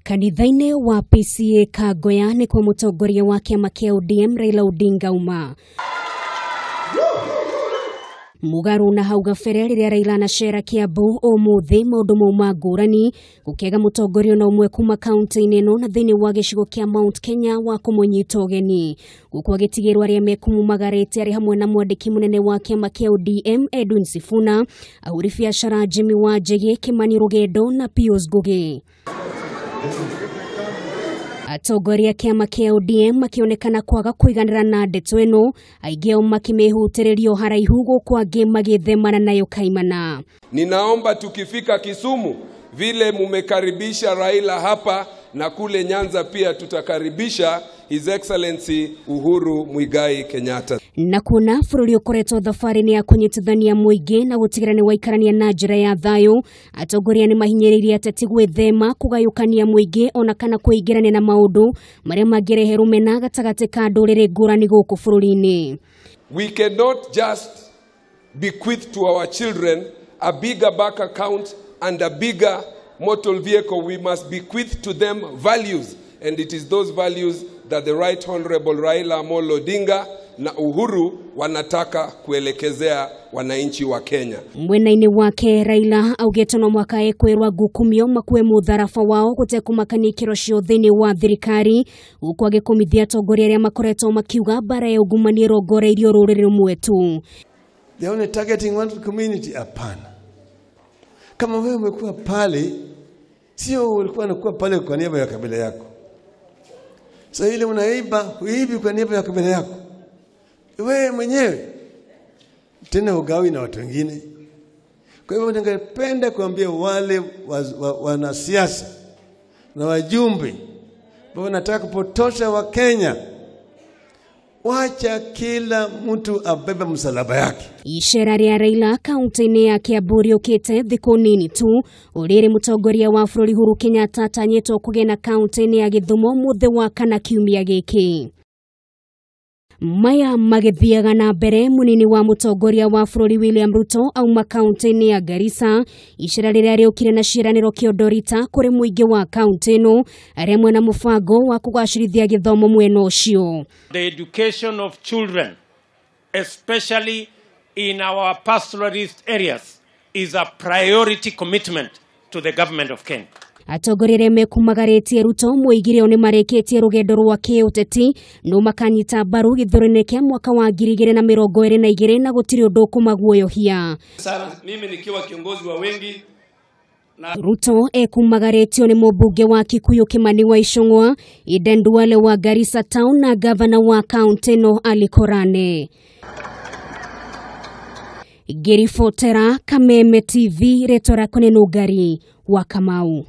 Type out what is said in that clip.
Kanitha-inĩ wa PCA Kangoya nĩkuo mũtongoria wa kĩama kĩa ODM Raila Odinga uma. Mũgarũ na hau gabere rĩrĩa Raila anacera Kiambu ũmũthĩ maũndũ mauma ngũrani gũkĩaga mũtongoria ona ũmwe kuma kaunti-inĩ ĩno na thĩinĩ wa gĩcigo kĩa Mount Kenya wa kũmũnyita ũgeni gũkũ agĩtigĩrwo arĩa mekumumagarĩte arĩ hamwe na mwandĩki mũnene wa kĩama kĩa ODM Edwin Sifuna, ahũri biacara Jimmy Wanjigi, Kimani Rugendo na Pius Ngugi. Atongoria kĩama kĩa ODM makĩonekana kwaga kũiganĩra na ndeto ĩno, aingĩ ao makĩmĩhutĩrĩrio haraihu gũkũ angĩ magĩthemana nayo kaimana. Ninaomba tukifika Kisumu, vile mumekaribisha Raila hapa na kule Nyanza pia tutakaribisha His Excellency Uhuru Muigai Kenyatta. Na kuona bũrũri ũkoretwo thabarĩ-inĩ ya kũnyitithania mũingĩ na gũtigĩrĩra nĩ waikarania na njĩra ya thayũ, atongoria nĩ mahinyĩrĩirie ateti gwĩthema kũgayũkania mũingĩ ona kana kũingĩrania na maũndũ marĩa mangĩrehe rũmena gatagatĩ ka ndũrĩrĩ ngũrani gũkũ bũrũri-inĩ. We cannot just bequeath to our children a bigger bank account and a bigger motor vehicle. We must bequeath to them values, and it is those values that the Right Honorable Raila Amolo Odinga na Uhuru wanataka kuelekezea wananchi wa Kenya. Mwena-inĩ wake Raila augĩte no mwaka ekwĩrwa ngukumio makue mũtharaba wao gũtekũmakania ikĩro cio thĩinĩ wa thirikari, huku agĩkũmithia atongoria arĩa makoretwo makiuga mbara ya ungumania ĩrongoreirio rũrĩrĩ rũmwe tu. They only targeting one community. Hapana. Kama wewe umekuwa pale, sio ulikuwa unakuwa pale kwa niaba ya kabila yako. Sasa ile unaiba, huibi kwa niaba ya kabila yako. Wewe mwenyewe tena ugawi na watu wengine. Kwa hivyo ningependa kuambia wale wanasiasa na wajumbe ambao wanataka kupotosha wa Kenya, wacha kila mtu abebe msalaba yake. Icera rĩa Raila kaunti-inĩ ya Kiambu rĩũkĩte thikũ nini tu ũrĩrĩ mũtongoria wa bũrũri Uhuru Kenyatta atanyĩtwo kũgĩa kaunti-inĩ ya Gĩthumo mũthĩ wa kana kiumia gĩkĩ. Maya magĩthiaga na mbere, mũnini wa mũtongoria wa bũrũri William Ruto auma kaunti-inĩ ya Garissa, icera rĩrĩa rĩũkire na ciĩranĩro kĩondorita kũrĩ mũingĩ wa kaunti ĩno arĩa mwena mũbango wa kũgacĩrithia gĩthomo mwena ũcio. The education of children, especially in our pastoralist areas, is a priority commitment to the government of Kenya. Atongoria arĩa mekumagarĩtie Ruto moigire o nĩmarĩkĩtie rũgendo rwa kĩũteti no makanyita mbaru gĩthurano kĩa mwaka wa 2022 na gũtirĩ ũndũ ũkũmaguoyohia. Sana mimi nikiwa kiongozi wa wengi na Ruto ekumagarĩtio nĩ mũmbunge wa Kikuyu Kimani wa Ichung'wa, Eden Duale wa Garissa Town na gavana wa kaunti ĩno Ali Korane. Ngĩribotera Kameme TV, rĩtwa rĩakwa nĩ Nũngari wa Kamau.